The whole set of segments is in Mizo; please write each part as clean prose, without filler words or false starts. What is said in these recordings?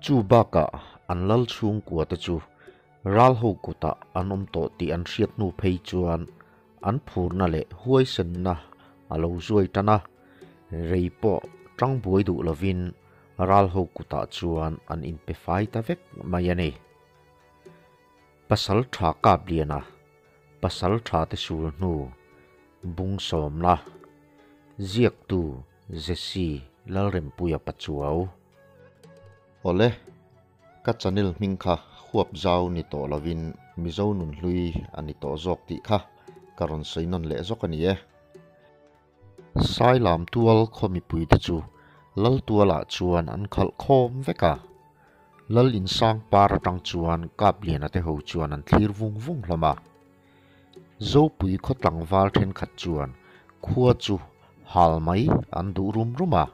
Chu bakah an lal chhungkua te chu ral ho kutah an awm tawh tih an hriat hnu phei chuan an phurna leh huaisenna a lo zuai tan a, rei pawh tang buai duh lovin ral ho kutah chuan an inpe fai ta vek mai a ni. Pasal tha kap lian a, pasal tha te sul hnu bung sawmna ziaktu Jesse Lalrempuia Pachuau. Awle, ka channel hming kha huap zau ni tawh lovin Mizo nun hlui a ni tawh zawk tih kha ka rawn sawi nawn leh zawk a ni e. Sailam tual khaw mipuite chu Lal tualah chuan an khalh khawm vek a. Lal insang par atang chuan Kapliana te ho chuan an thlir vung vung hlawm a. Zopui khaw tlangval thenkhat chuan khua chu hal mai an duh rum rum a.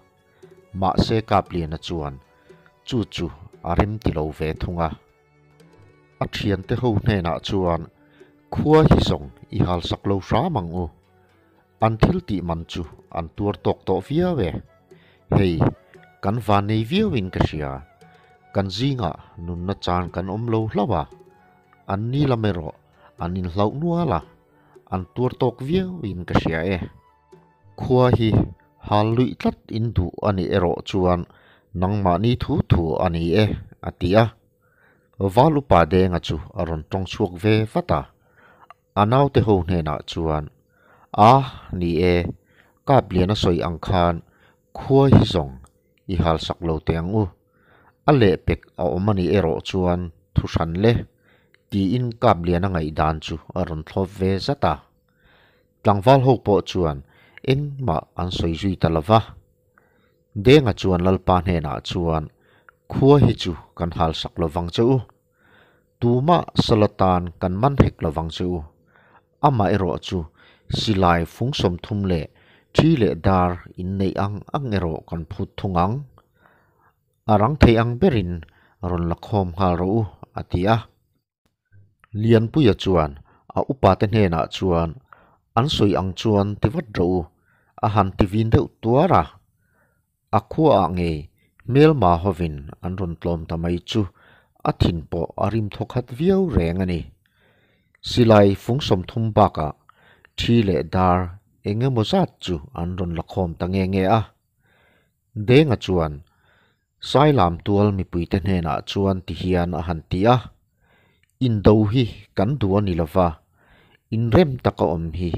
Mahse Kapliana chuan chu chu a rem ti lo ve thung a. A thiante ho hnenah chuan khua hi zawng i halsak lo hram ang u. An thil tih man chu an tuar tawk tawh viau e. Hei, kan van nei viauin ka hria. Kan zingah nunna chan kan awm lo hlauh a. An ni lam erawh an inhlauh nual a, an tuar tawk viauin ka hria e. Khua hi hal luih tlat in duh a nih erawh chuan nangmahni thu thu a ni e, a ti a. Val upa Denga chu a rawn tawng chhuak ve vat a. A naute ho hnenah chuan, A, ni e, kap lian a sawi ang khan khua hi zawng i halsak lo teh ang u. A lehpek a awm a nih erawh chuan thu hran le, tiin kap lian a ngaihdan chu a rawn thlawp ve zat a. Tlangval ho pawh chuan engmah an sawi zui ta lo va. Denga chuan Lalpa hnenah chuan, Khua hi chu kan halsak lo vang che u. Tumah Salatan kan man hek lo vang che u. Amah erawh chu silai fung 30 leh thi leh dar in neih ang ang erawh kan phut thung ang. A rang thei ang berin rawn la khawm nghal rawh u, a ti a. Lianpuia chuan a upate hnenah chuan an sawi ang chuan ti vat rawh u, a han ti vin deuh tuar a. A khuaah ngei hmelma hovin an rawn tlawm ta mai chu a thin pawh a rim thaw khat viau reng a ni. Silai fung 30 bakah thi leh dar eng emaw zat chu an rawn la khawm ta nge nge a. Denga chuan Sailam tual mipuite hnenah chuan ti hian a han ti a, Indo hi kan duh a ni lova, inrem taka awm hi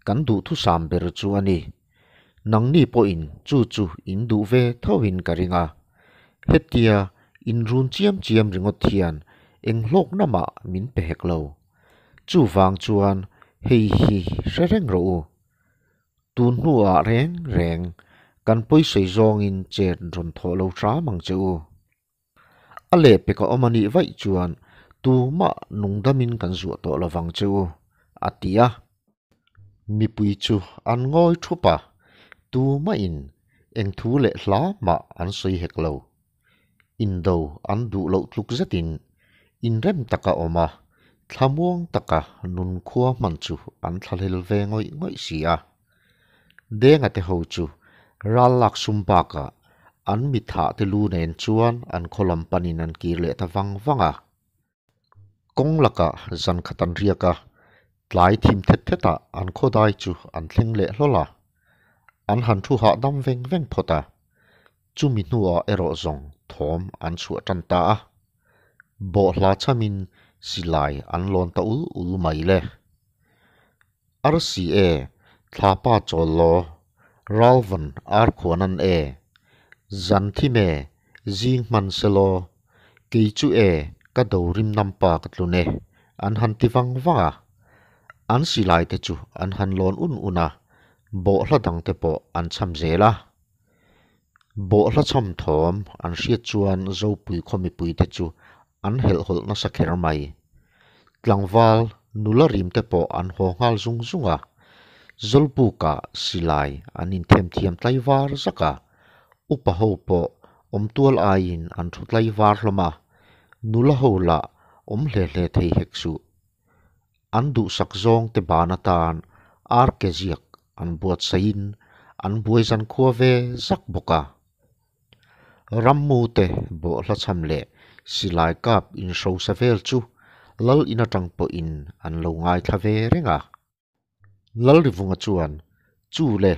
kan duhthusam ber chu a ni. Nangni pawhin chu chu in duh ve thoin ka ring a. Hetia in run chiam chiam ringawt hian eng hlawkna mah min pe hek lo. Chuvang chuan hei hi hre reng rawh u. Tun hnuah reng reng kan pawisawi zawngin chet rawn thawh lo hram ang che u. A lehpek a awm a nih vaih chuan tumah nungdamin kan zuah tawh lovang che u, a ti a. Mipui chu an ngawi thup a, tumahin eng thu leh hla mah an sawi hek lo. Indo an duh loh tluk zetin inrem taka awm a, thlamuang taka nunkhua hman chu an thlahlel ve ngawih ngawih si a. Denga te ho chu ral lak sum bakah an mi thah te lu nen chuan an khaw lam panin an kir leh ta vang vang a. Kawng lakah zan khat an riak a, tlai thim thet thetah an khaw dai chu an thleng leh hlawl a. An han thu hahdam veng veng phawt a, chumi hnuah erawh zawng thawm an chhuah tan ta a. Bawhhla chhamin silai an lawn ta ul ul mai le. Arsi e, thlapa chawl law, ralvan ar khuan an e, zan thim e, zing hman se law, kei chu e, ka do rim nampa ka tlun e, an han ti vang vang a. An silai te chu an han lawn un un a, bawhhla dang te pawh an cham zel a. Bawhhla cham thawm an hriat chuan Zopui khaw mipui te chu an helhhawlh nasa kher mai. Tlangval nula rim te pawh an haw nghal zung zung a, Zawlbukah silai an inthemthiam tlaivar zak a, upa ho pawh awm tual aiin an thu tlaivar hlawm a, nula ho lah awm hle hle thei hek suh. An duhsak zawng te ban atan ar ke ziak an buatsaihin an buai zan khua ve zak bawk a. Rammu te bawhhla chham leh silai kap inhrosa vel chu lal in atang pawhin an lo ngaithla ve reng a. Lalrivunga chuan, Chu le,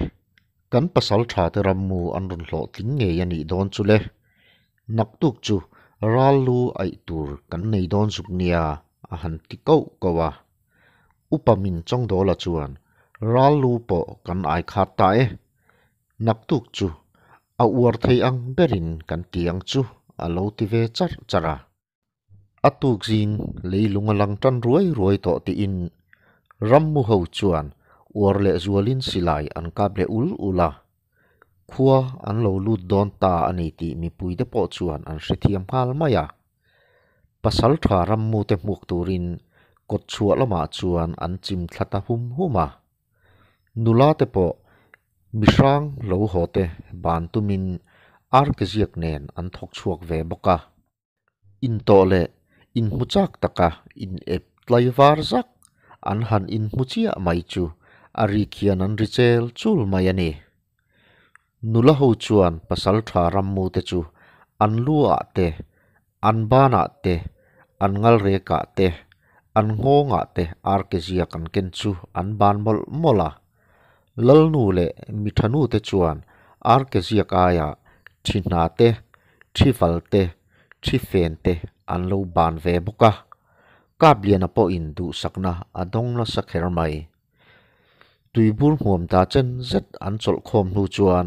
kan pasal tha te rammu an rawn hlawhtling ngei a nih dawn chu le. Naktuk chu ral lu aih tur kan nei dawn zuk nia a han ti koh koh a. Upa min Chawngdawla chuan, Ral lu pawh kan ai khat ta e. Naktuk chu a uar thei ang berin kan ti ang chu a lo ti ve charh charh a. A tuk zing leilung a lang tan ruai ruai tawh tiin rammu ho chuan uar leh zualin silai an kap leh ul ul a. Khua an lo lut dawn ta a ni tih mipuite pawh chuan an hrethiam nghal mai a. Pasaltha rammute hmuak turin kawtchhuah lamah chuan an chim thla ta hum hum a. Nula te pawh mihrang lo haw te ban tumin arkeziak nen an thawk chhuak ve bawk a. Intawh leh inhmu chak taka in ep tlai var zak an han inhmu chiah mai chu a rik hian an ri chel chul mai a ni. Nula ho chuan pasaltha rammu te chu an lu ah te, an ban ah te, an ngalrek ah te, an nghawng ah te arkeziak an ken chu an ban mawlh mawlh a. Lalnu leh mithanu te chuan arkeziak aiah thi hna te, thi val te, thi fen te an lo ban ve bawk a. Kapliana pawhin duhsakna a dawng nasa kher mai. Tuibur hmuam ta chen zet an chawlh khawm hnu chuan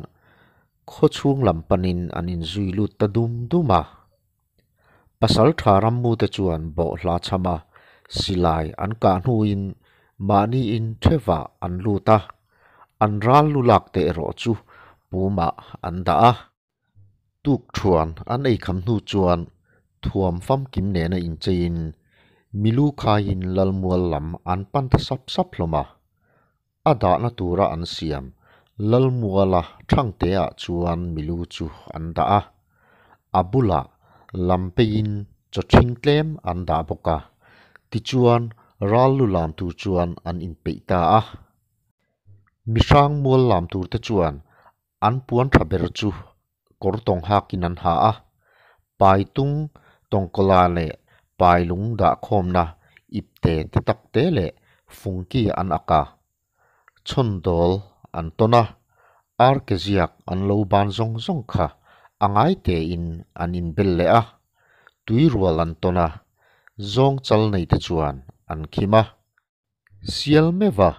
khaw chhung lam panin an inzui lut ta dum dum a. Pasal tha rammute chuan bawhhla chham a, silai an kah hnuin mahniin thevah an lut a, an ral lu lak te erawh chu pumah an dah a. Tuk thuan an eikham hnu chuan thuam famkim nena incheiin milu khaiin Lalmual lam an pan ta sap sap hlawm a. A dahna tura an siam Lalmuala Thangteah chuan milu chu an dah a, a bulah lam peiin chaw ṭhing tlem an dah bawk a, tichuan ral lu lam tur chuan an inpeih ta a. Mihrang mual lam turte chuan An puan tha ber chu kawr tawng hakin an ha a, pai tung tawngkawla leh pai lung dahkhawmna ipte te tak te leh fungki an ak a, chhawndawl an tawn a, arke ziak an lo ban zawng zawng kha a ngai tein an inbel leh a, tuirual an tawn a, zawng chal neite chuan an khim a. Sial meuha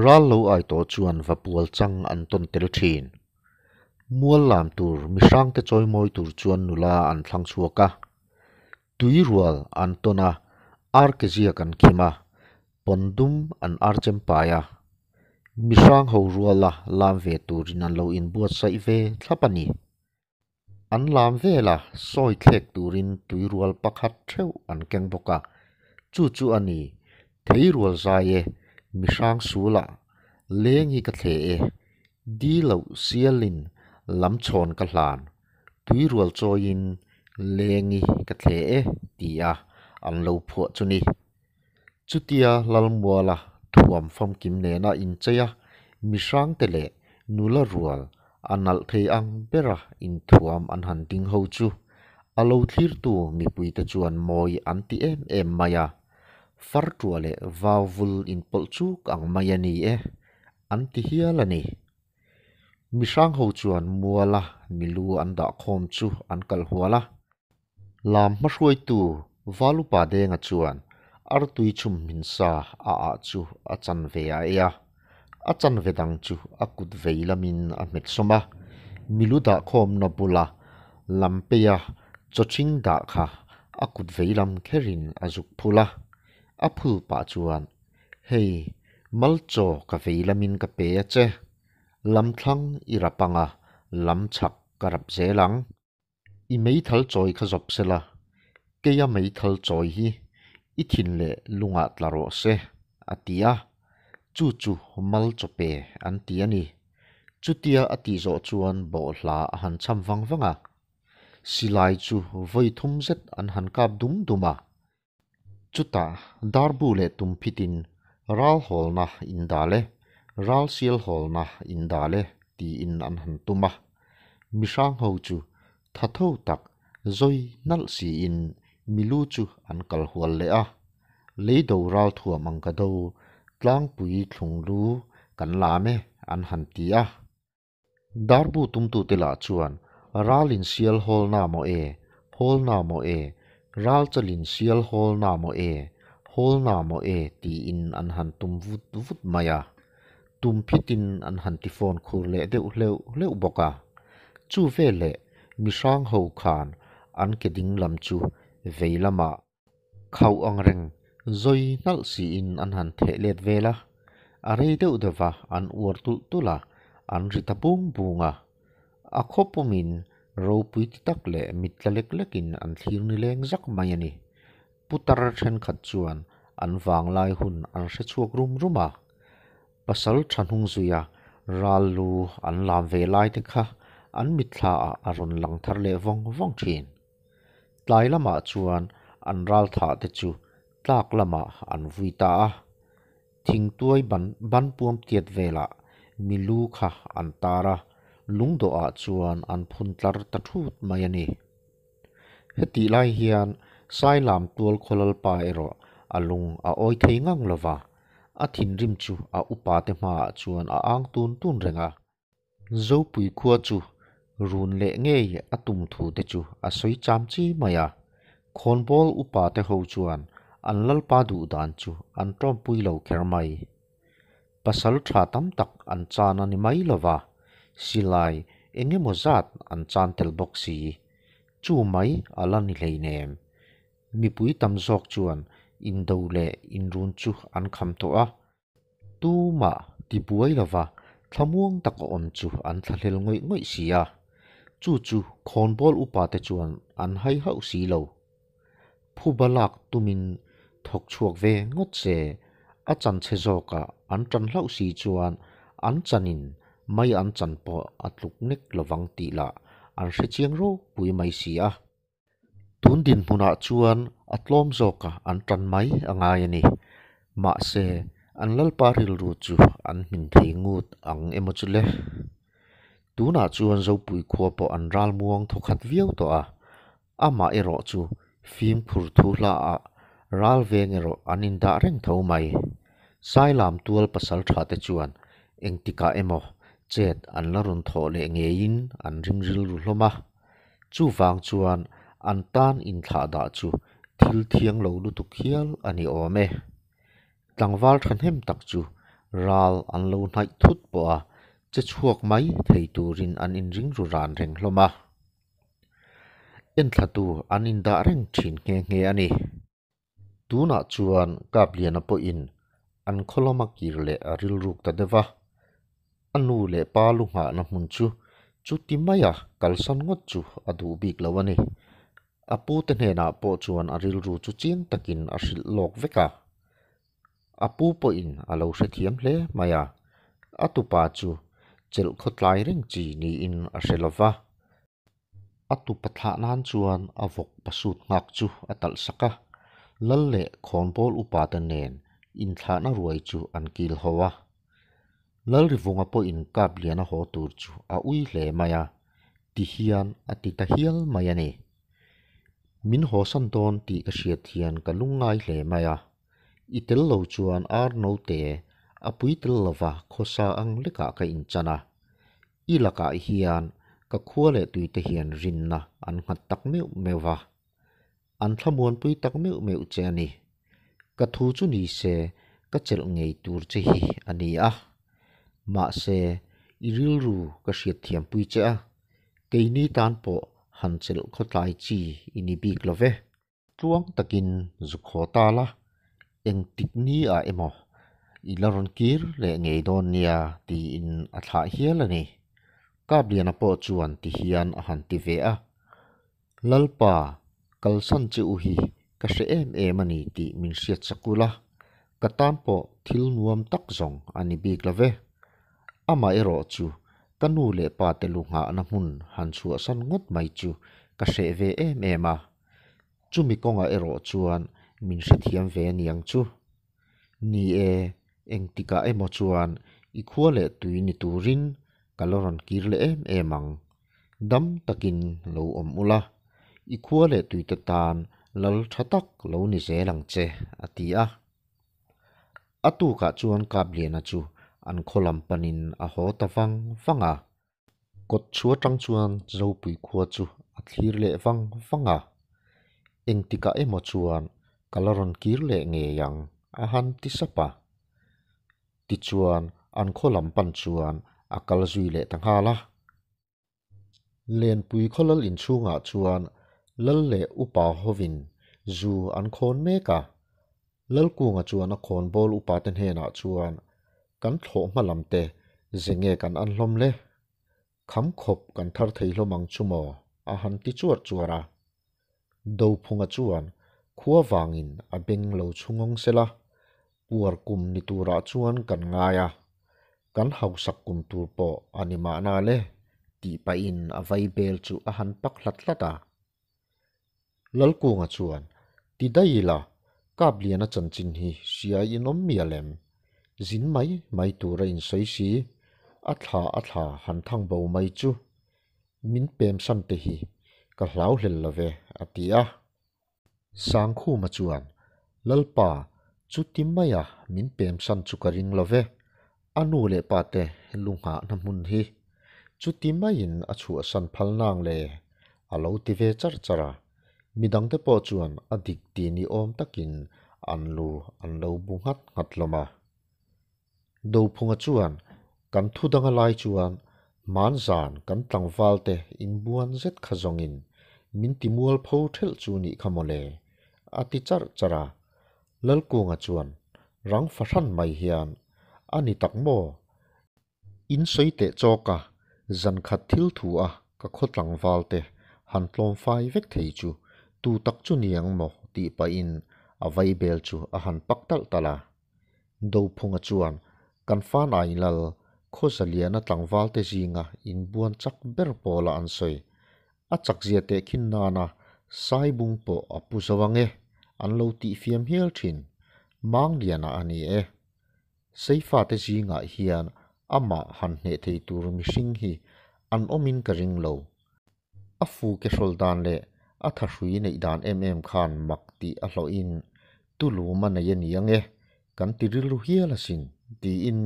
ral lo ai tawh chuan va pual chang an tawn tel thin. Mual lam tur mihrangte chawimawi tur chuan nula an thlang chhuak a. Tui rual an tawn a, arke ziak an khim a, pawn dum an archem pai a. Mihrang ho ruala lam ve turin an lo inbuatsaih ve thlap a ni. An lam vela sawi thlek turin tuirual pakhat theuh an keng bawk a, chu chu a ni, Theirual zai e, mihrang sulah leng hi ka thle e, di loh sialin lam chhawn ka hlan, tuirual chawiin leng i ka thle e tia an lo phuah chu ni. Chutia Lalmuala thuam famkim nena inchei a, mihrangte leh nula rual a nalh thei ang bera inthuam an han ding ho chu a lo thlirtu mipuite chuan mawi an ti em em mai a, farṭuah leh vau vul inpawlh chuk ang mai a ni e, an ti hial a ni. Mihrang ho chuan muala milu an dah khawm chu an kal hual a. Lam hmahruaitu Valupa Denga chuan artui chhum hmin sa a ah chu a chanve a ei a, a chanve dang chu a kut vei lamin a hmet sawm a, milu dah khawmna bula lam peia chawchhing dah kha a kut vei lam kherin a zuk phul a, a phul pah chuan, Hei, mal chaw ka vei lamin ka pe a che, lam thlang i rap ang a, lam chhak ka rap zel ang. I meithal chawi kha zawp se la, keia meithal chawi hi i thin leh lungah tla rawh se, a ti a. Chu chu mal chawpe an ti a ni. Chutia a tih zawh chuan bawhhla a han cham vang vang a. Silai chu vawi thum zet an han kap dum dum a. Chutah darbu leh tumphitin ral hawlna in dal e, ral sial hawlna in dal e tiin an han tum a. Mihrang ho chu Tha tho tak zawi nalh siin milu chu an kal hual leh a. Leido ral thuam ang ka do, tlangpui thlung lu kan lam e an han ti a. Darbu tumtute lah chuan ralin sial hawl na maw e, hawl na maw e, ral chalin sial hawl na maw e, hawl na maw e tiin an han tum vut vut mai a. Tum phitin an han ti fawn khur leh deuh hleuh hleuh bawk a. Chu veleh mihrang ho khan an ke ding lam chu vei lamah Khauh ang reng zawi hnalh siin an han theh let vel a, a rei deuh deuh va an uar tulh tulh a, an ri ta bung bung a. A khaw pumin ropui ti tak leh mit tla lek lekin an thlir ni leng zak mai a ni. Putar thenkhat chuan an vanglai hun an hre chhuak rum rum a, pasal tha hnung zuia ral lu an lam ve lai te kha an mitthla ah a rawn lang thar leh vawng vawng thin. Tlai lamah chuan an ral thah te chu tlak lamah an vui ta a, thingtuai ban banpuam tiat velah milu kha an tar a, lungdawhah chuan an phun tlar ta thut mai a ni. Hetih lai hian Sailam tual khawlalpa erawh a lung a awi thei ngang lo va, a thinrim chu a upa te hmaah chuan a ang tun tun reng a. Zopui khua chu run leh ngei a tum thu te chu a sawi cham chi mai a, khawnbawl upa te ho chuan an lalpa duh dan chu an tawmpui lo kher mai. Pasal tha tam tak an chan a ni mai lo va, silai eng emaw zat an chan tel bawk si. Chu mai a la ni hleinem. Mipui tam zawk chuan indo leh inrun chu an kham tawh a, Tumah tibuai lova thlamuang tak a awm chu an thlahlel ngawih ngawih si a, chu chu khawnbawl upa te chuan an hai hauh si lo. Phuba lak tumin thawk chhuak ve ngawt se, a chan chhe zawkah an tan hlauh si chuan an chanin mai an chan pawh a tluk nek lovang tih lah an hrechiang ropui mai si a. Tun dinhmunah chuan a tlawm zawka an tan mai a ngai a ni. Mahse, an Lalpa rilru chu an hmin thei ngut ang emaw chu le? Tunah chuan Zopui khua pawh an ral muang thawkhat viau tawh a, amah erawh chu fimkhur thu hlaah ral veng erawh an indah reng tho mai. Sailam tual pasal tha te chuan engtikah emaw chet an la rawn thawh leh ngeiin an ring rilru hlawm a. Chuvang chuan an tan inthlah dah chu thil thiang lo lutuk hial a ni awm e. Tlangval thahnem tak chu ral an lo hnaih thut pawh a, che chhuak mai thei turin an inring ru ran reng hlawm a. Enthlatu an indah reng thin nghe nghe a ni. Tunah chuan Kapliana pawhin an khaw lama kir leh a rilruk ta deuh va, a nu leh pa lu nghahna hmun chu chuti maia kalsan ngawt chu a duh bik lo a ni. A pute hnenah pawh chuan a rilru chu chiang takin a hrilh lawk vek a, a pu pawhin a lo hrethiam hle mai a, a tupa chu chelh khawtlai reng chi niin a hre lo va. A tupa thlah nan chuan a vawk pasut nghak chu a talh sak a, Lal leh khawnbawl upa te nen inthlahna ruai chu an kil ho a. Lalrivunga pawhin Kapliana haw tur chu a ui hle mai a, ti hian a ti ta hial mai a ni. Min hawsan dawn tih ka hriat hian ka lungngai hle mai a, i tel lo chuan ar note a pui tel lova khawsa ang lekah ka inchan a, I lakah hian ka khua leh tuite hian rinna an nghat tak meuh meuh va, an thlamuanpui tak meuh meuh che a ni. Ka thu chu ni se ka chelh ngei tur che hi a ni a. Mahse, i rilru ka hriatthiampui che a, keini tan pawh han chelh khawtlai chi i ni bik lo ve. Tluang takin zuk haw ta la, engtik ni ah emaw i la rawn kir leh ngei dawn nia tiin a thlah hial a ni. Kapliana pawh chuan ti hian a han ti ve a, Lalpa, kalsan che u hi ka hre em em a ni tih min hriat sak ula, ka tan pawh thil nuam tak zawng a ni bik lo ve. Amaherawh chu ka nu leh pa te lu nghahna hmun han chhuahsan ngawt mai chu ka hreh ve em em a. Chumi kawngah erawh chuan min hrethiam ve aniang chu. Ni e, engtikah emaw chuan i khua leh tui ni turin ka la rawn kir leh em em ang. Dam takin lo awm ula, i khua leh tuite tan lal tha tak lo ni zel ang che, a ti a. A tukah chuan Kapliana chu an khaw lam panin a haw ta vang vang a. Kawt chhu atang chuan Zopui khua chu a thlir leh vang vang a. Engtikah emaw chuan ka la rawn kir leh ngei ang, a han ti sap a. Tichuan an khaw lam pan chuan a kal zui leh ta nghal a. Lenpui khawlal inchhungah chuan Lal leh upa hovin zu an khawn mek a. Lalkunga chuan a khawnbawl upate hnenah chuan, Kan thlawh hma lam te ze nge kan an hlawm le? Kham khawp kan thar thei hlawm ang chu maw? a han ti chuar chuar a. Dophunga chuan khua vangin a beng lo chhungawng sela, puar kum ni turah chuan kan ngai a, kan hausak kum tur pawh a ni mahna le, tih pahin a vaibel chu a han pak hlat hlat a. Lalkunga chuan, Ti daih ila, Kapliana chanchin hi hria in awm mial em? Zin mai mai tura insawi si, a thla a thla han thang bo mai chu. Min pemsan te hi ka hlau hlel lo ve, a ti a. Sangkhuma chuan, Lalpa, chuti maia min pemsan chu ka ring lo ve, a nu leh pa te lu nghahna hmun hi chuti maiin a chhuahsan phal nang le, a lo ti ve char char a. Midangte pawh chuan a dik ti ni awm takin an lu an lo bu nghat nghat hlawm a. Dophunga chuan kan thu danga lai chuan hmanzan kan tlangvalte inbuan zet kha zawngin min ti mualpho thelh chu nih kha mawle, a ti charh charh a. Lalkunga chuan rang fahran mai hian, A ni tak maw? In sawi teh chawk a, zan khat thil thu a ka khaw tlangval te han tlawm fai vek thei chu tu tak chu ni ang maw tih pahin a vaibel chu a han pak talh talh a. Dophunga chuan kan fan ai lal khaw zaliana tlangval te zinga inbuan chak ber pawla an sawi. A chakzia teh khin nana Saibung pawh a pu zo ang e, an lo tihfiam hial thin. Mangliana a ni e. Seifate zingah hian amah han hneh thei tur mihring hi an awmin ka ring lo. A fu ke hrawl dan leh a thahrui neih dan em em khan mak tih a hlawhin tulum a nei a ni ang e, kan ti rilru hial asin, tiin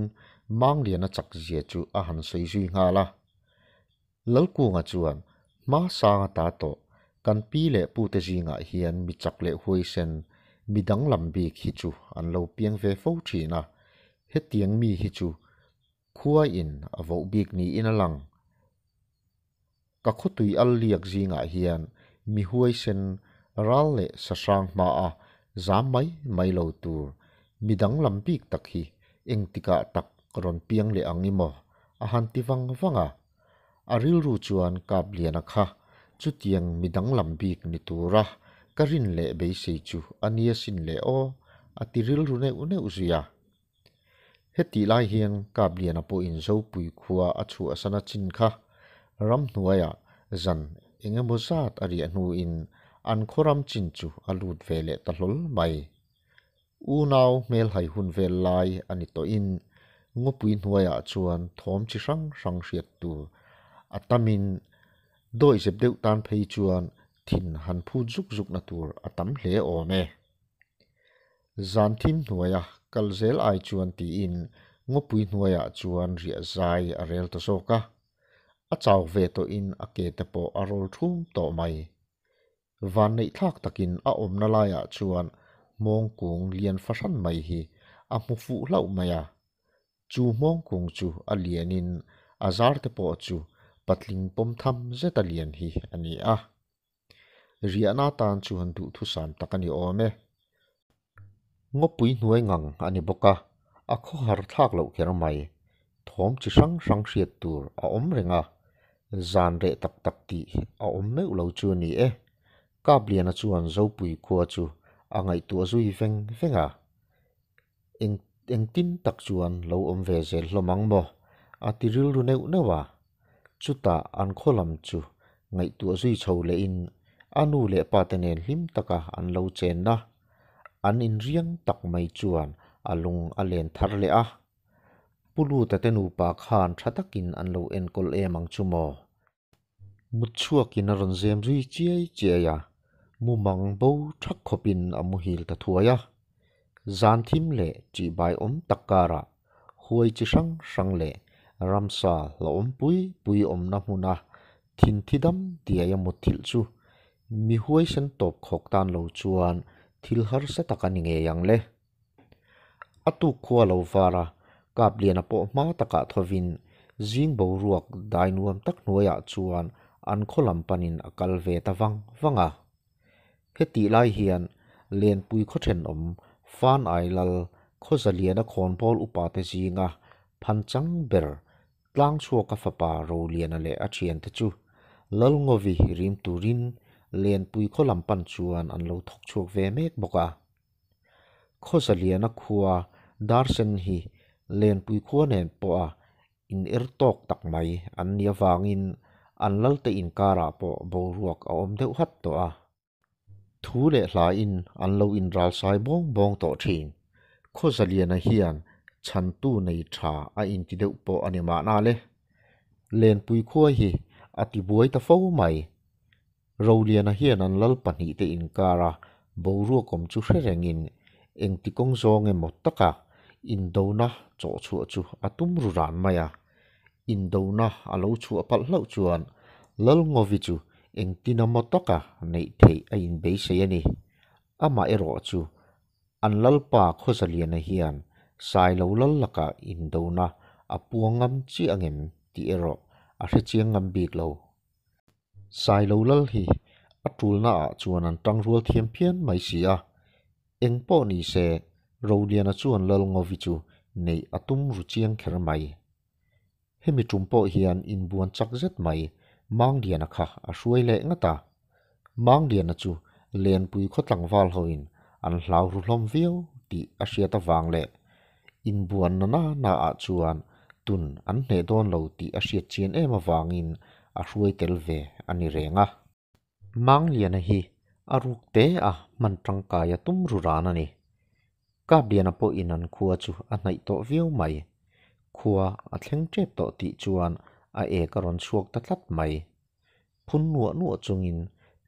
Mangliana chakzia chu a han sawi zui nghal a. Lalkunga chuan hma sang a ta tawh, kan pi leh pute zingah hian mi chak leh huaisen, mi danglam bik hi chu an lo piang ve fo thin a, hetiang mi hi chu khuaiin a voh bik niin a lang. Ka khawtui al liak zingah hian mi huaisen ral leh sahrang hmaa zam mai mai lo tur mi danglam bik tak hi engtikah tak rawn piang leh ang i maw? a han ti vang vang a. A rilru chuan Kapliana kha chutiang mi danglam bik ni tura ka rin leh beisei chu a nia sin le aw, a ti rilru neuh neuh zui a. Hetih lai hian Kapliana pawhin Zopui khua a chhuahsan a chin kha ramhnuaiah zan eng emaw zat a riah hnuin an khaw ram chin chu a lut ve leh ta hlawl mai. Unau hmelhai hun vel lai a ni tawhin ngawpui hnuaiah chuan thawm chi hrang hrang hriat tur a tamin dawihzep deuh tan phei chuan thin han phut zuk zukna tur a tam hle awm e. Zan thim hnuaia kal zel ai chuan tiin ngawpui hnuaiah chuan riah zai a rel ta zawk a, a chau ve tawhin a ke te pawh a rawl thum tawh mai. Vanneihthlak takin a awmna laiah chuan hmawngkung lian fahran mai hi a hmu fuh hlauh mai a. Chu hmawngkung chu a lianin a zar te pawh chu patling pawm tham zeta lian hi a ni a. Riahna tan chuan duhthusam tak a ni awm e. Ngawpui hnuai ngang a ni bawk a, a khawhar thlak loh kher mai. Thawm chi hrang hrang hriat tur a awm reng a, zan reh tak tak tih a awm meuh lo chu a ni e. Kapliana chuan Zopui khua chu a ngaihtuah zui veng veng a. Eng engtin tak chuan lo awm ve zel hlawm ang maw? a ti rilru neuh neuh a. Chutah an khaw lam chu ngaihtuah zui chho lehin a nu leh pa te nen hlim taka an lo chenna an inriang tak mai chuan a lung a len thar leh a. Pu Luta te nupa khan tha takin an lo enkawl em ang chu maw? Mut chhuakin a rawn zem zui chiai chiai a, mumang bo thak khawpin a muhil ta thuai a. Zan thim leh ṭihbai awm tak karah huai chi hrang hrang leh ramsa hlauhawm pui pui awmna hmuna thin thi dam diai a mutthilh chu mi huaisen tawp khawk tan lo chuan thil harsa tak a ni ngei ang le. A tuk khua lo var a, Kapliana pawh hma takah thovin zing boruak dai nuam tak hnuaiah chuan an khaw lam panin a kal ve ta vang vang a. Hetih lai hian Lenpui khaw thenawm Fan Ai Lal khaw zaliana khawnbawl upate zinga phanchang ber Tlangchhuaka fapa Roliana leh a thiante chu Lalngovi rim turin Lenpui khaw lam pan chuan an lo thawk chhuak ve mek bawk a. Khaw zaliana khua Darsen hi Lenpui khua nen pawha in er tawk tak mai an nih avangin an lalte inkarah pawh boruak a awm deuh hat tawh a. Thu leh hlain an lo inralsai bawng bawng tawh thin. Khaw zaliana hian chhantu nei tha a inti deuh pawh a ni mahna le. Lenpui khua hi a tibuai ta fo mai. Roliana hian an lal pahnihte inkara boruak awm chu hre rengin engti kawng zawng emaw taka indona chawh chhuah chu a tum ru ran mai a. Indona a lo chhuah palh hlauh chuan Lalngovi chu engtin emaw taka neih theih a inbeisei a ni. Amaherawh chu an lalpa Khawzaliana hian Sailo lal lakah indona a puang ngam chiah angem tih erawh a hrechiang ngam bik lo. Sailo lal hi a tulnaah chuan an tangrual thiam phian mai si a, eng pawh ni se Roliana chuan Lalngovi chu neih a tum ru chiang kher mai. Hemi tum pawh hian inbuan chak zet mai Mangliana kha a hruai leh ngat a. Mangliana chu Lenpui khaw tlangval hoin an hlau ru hlawm viau tih a hriat avang leh inbuan na na naah chuan tun an hneh dawn lo tih a hriat chian em avangin a hruai tel ve a ni reng a. Mangliana hi a ruk te a hman tangkai a tum ru ran a ni. Kapliana pawhin an khua chu a hnaih tawh viau mai. Khua a thleng tep tawh tih chuan a ek a rawn chhuak ta tlat mai. Phun nuah nuah chungin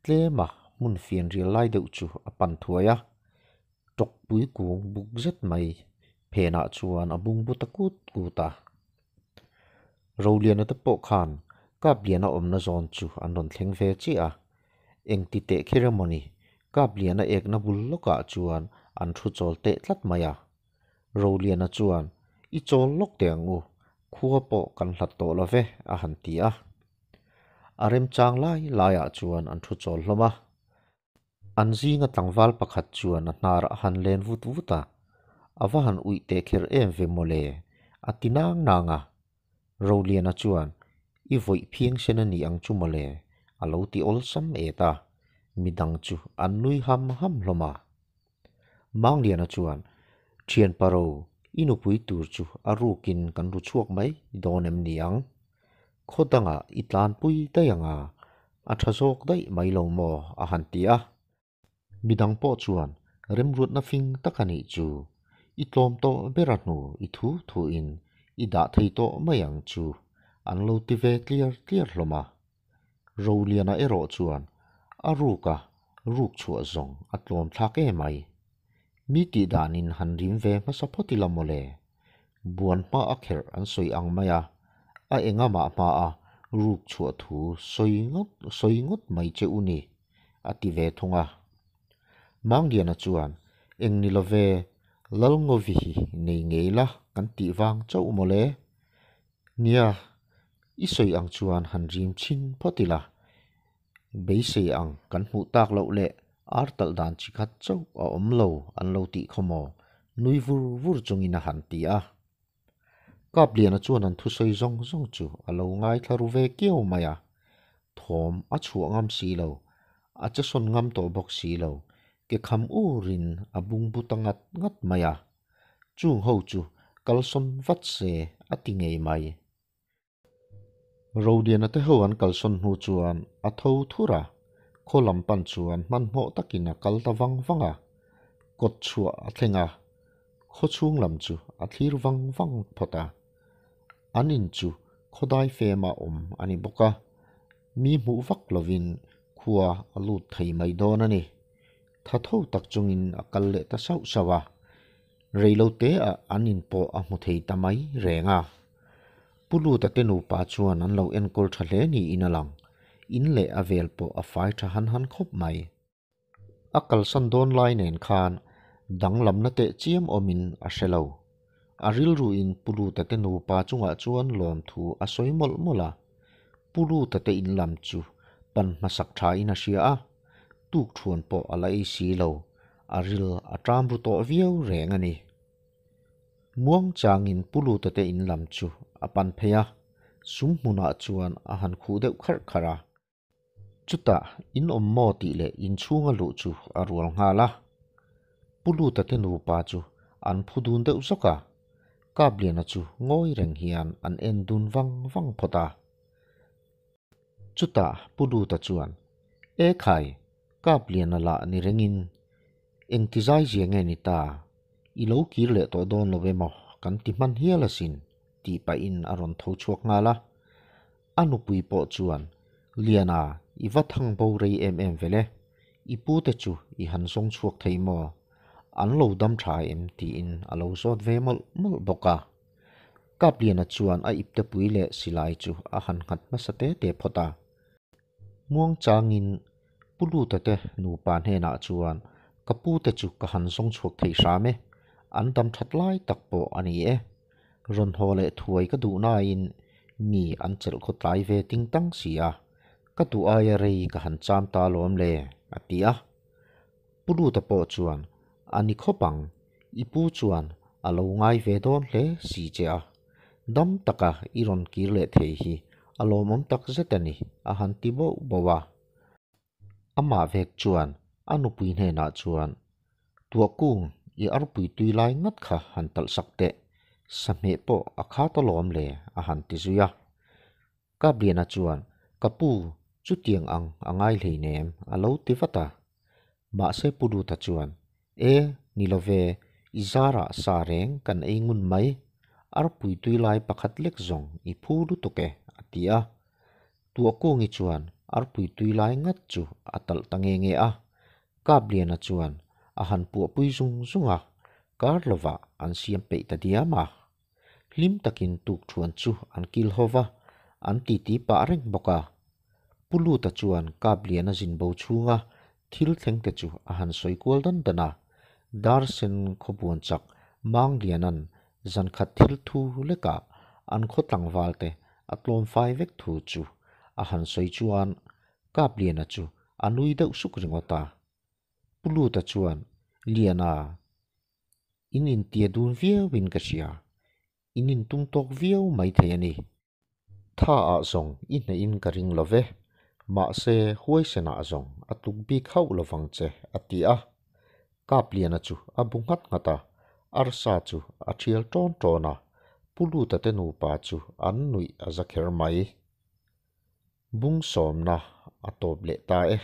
tlema hmun fianrial lai deuh chu a pan thuai a. Tawkpui kung buk zet mai phenah chuan a bungbu ta kut kut a. Roliana te pawh khan Kapliana awmna zawn chu an rawn thleng ve chiah a. Engti teh kher emaw ni, Kapliana ekna bul lawkah chuan an thu chawl teh tlat mai a. Roliana chuan, I chawl lawk teh ang u, khua pawh kan hlat tawh lo ve, a han ti a. A remchang lai laiah chuan an thu chawl hlawm a. An zinga tlangval pakhat chuan a hnar a han len vut vut a, A va han uih teh kher em ve maw le? a ti nang nang a. Roliana chuan, I vawih phiang sen a ni ang chu maw le? a lo ti awlsam et a, midang chu an nui ham ham hlawm a. Mangliana chuan, Thianpa ro, i nupui tur chu a rukin kan ru chhuak mai dawn em ni ang? Khaw dangah i tlanpui daih ang a, a tha zawk daih mai lo maw? a han ti a. Midang pawh chuan remruatna fing tak a nih chu, i tlawm tawh ber a hnu i thu thuin i dah thei tawh mai ang chu an lo ti ve tliar tliar hlawm a. Roliana erawh chuan a ruka ruk chhuah zawng a tlawm thlak em mai. Mi tih danin han rim ve hmasa phawt ila mawle. Buan hma a kherh an sawi ang mai a, a enga mah hma a ruk chhuah thu sawi ngawt sawi ngawt mai che u ni, a ti ve thung a. Mangliana chuan, Eng ni love, Lalngovi hi nei ngei la kan tih vang chauh mawle. Nia, i sawi ang chuan han rim chhin phawt ila. Beisei ang kan hmuh tak loh leh ar talh dan chi khat chauh a awm lo an lo tih khaw maw? Nui vur vur chungin a han ti a. Kapliana chuan an thusawi zawng zawng chu a lo ngaithla ru ve kiau mai a. Thawm a chhuah ngam si lo, a che sawn ngam tawh bawk si lo, ke kham urin a bungbu ta ngat ngat mai a. Chung ho chu kalsawn vat se a ti ngei mai. Rodiana te ho an kalsawn hnu chuan a tho thur a, khaw lam pan chuan hmanhmawh takin a kal ta vang vang a, kawt chhuah a thleng a, khaw chhung lam chu a thlir vang vang phawt a. An in chu khawdai fema awm a ni bawk a. Mi hmuh vak lovin khua a lut thei mai dawn a ni. Tha tho tak chungin a kal leh ta sauh sauh a. Reiloteah an in pawh a hmu thei ta mai reng a. Pu Luta te nupa chuan an lo enkawl tha hle niin a lang. In leh a vel pawh a fai tha han han khawp mai. A kalsan dawn lai nen khan danglamna teh chiam awmin a hre lo. A rilruin Pu Luta te nupa chungah chuan lawmthu a sawi mawlh mawlh a. Pu Luta te in lam chu pan hmasak thain a hria a, tukthuan pawh a la ei si lo, a ril a ṭam ru tawh viau reng a ni. Muang changin Pu Luta te in lam chu a pan phei a, sum hmunah chuan a han khuh deuh kharh kharh a. Chutah in awm maw tih leh inchhunga luh chu a rual nghal a. Pu Luta te nupa chu an phu dun deuh zawk a, Kapliana chu ngawi reng hian an en dun vang vang phawt a. Chutah Pu Luta chuan, E khai, Kapliana lah ni rengin engti zai zia nge ni ta, i lo kir leh tawh dawn lo emaw kan ti hman hial asin, tih pahin a rawn tho chhuak nghal a. A nupui pawh chuan, Liana, i va thang bo rei em em ve le, i pute chu i han zawng chhuak thei maw? An lo dam tha em? tiin a lo zawt ve mawlh mawlh bawk a. Kapliana chuan a iptepui leh silai chu a han nghat hmasa te te phawt a. Muang changin Pu Luta te nupa hnenah chuan, Ka pute chu ka han zawng chhuak thei hram e, an dam that lai tak pawh a ni e. Rawn haw leh thuai ka duh nain mi an chelh khaw tlai ve ting tang si a, ka duh aia rei ka han cham ta alawm le, a ti a. Pu Luta pawh chuan, A ni khawp ang, i pu chuan a lo ngai ve dawn hle si che a, dam taka i rawn kir leh thei hi a lawmawm tak zet a ni, a han ti bauh bauh a. Amah vek chuan a nupui hnenah chuan, Tuahkung, i arpui tui lai ngat kha han talh sak teh, sahmeh pawh a khat alawm le, a han ti zui a. Kabliana chuan, Ka pu, chutiang ang a ngai hleinem, a lo ti vat a. Mahse Pu Luta chuan, E, ni lo ve, i zarah sa reng kan ei ngun mai, arpui tui lai pakhat lek zawng i phu lutuk e, a ti a. Tuahkungi chuan arpui tui lai ngat chu a talh ta nge nge a. Kapliana chuan a han puahpui zung zung a, kar lovah an siam peih ta diam a. Hlim takin tukthuan chu an kil ho va, an titi pah reng bawk a. Pu Luta chuan Kapliana zin bo chhunga thil thleng te chu a han sawi kual dan dan a. Darsen khawbuan chak Mangliana'n Zankhat thil thu lekah an khaw tlangval te a tlawm fai vek thu chu a han sawi chuan Kapliana chu a nui deuh suk ringawt a. Pu Luta chuan, Liana, in intia dun viauin ka hria, in intung tawk viau maithei a ni. Tha ah zawng i hnehin ka ring lo ve, mahse huaisen ah zawng a tluk bik hauh lovang che, a ti a. Kapliana chu a bu nghat nghat a, arsa chu a thial tawn tawn a, Pu Luta te nupa chu an nuih a za kher mai. Bung sawmna a tawp leh ta e.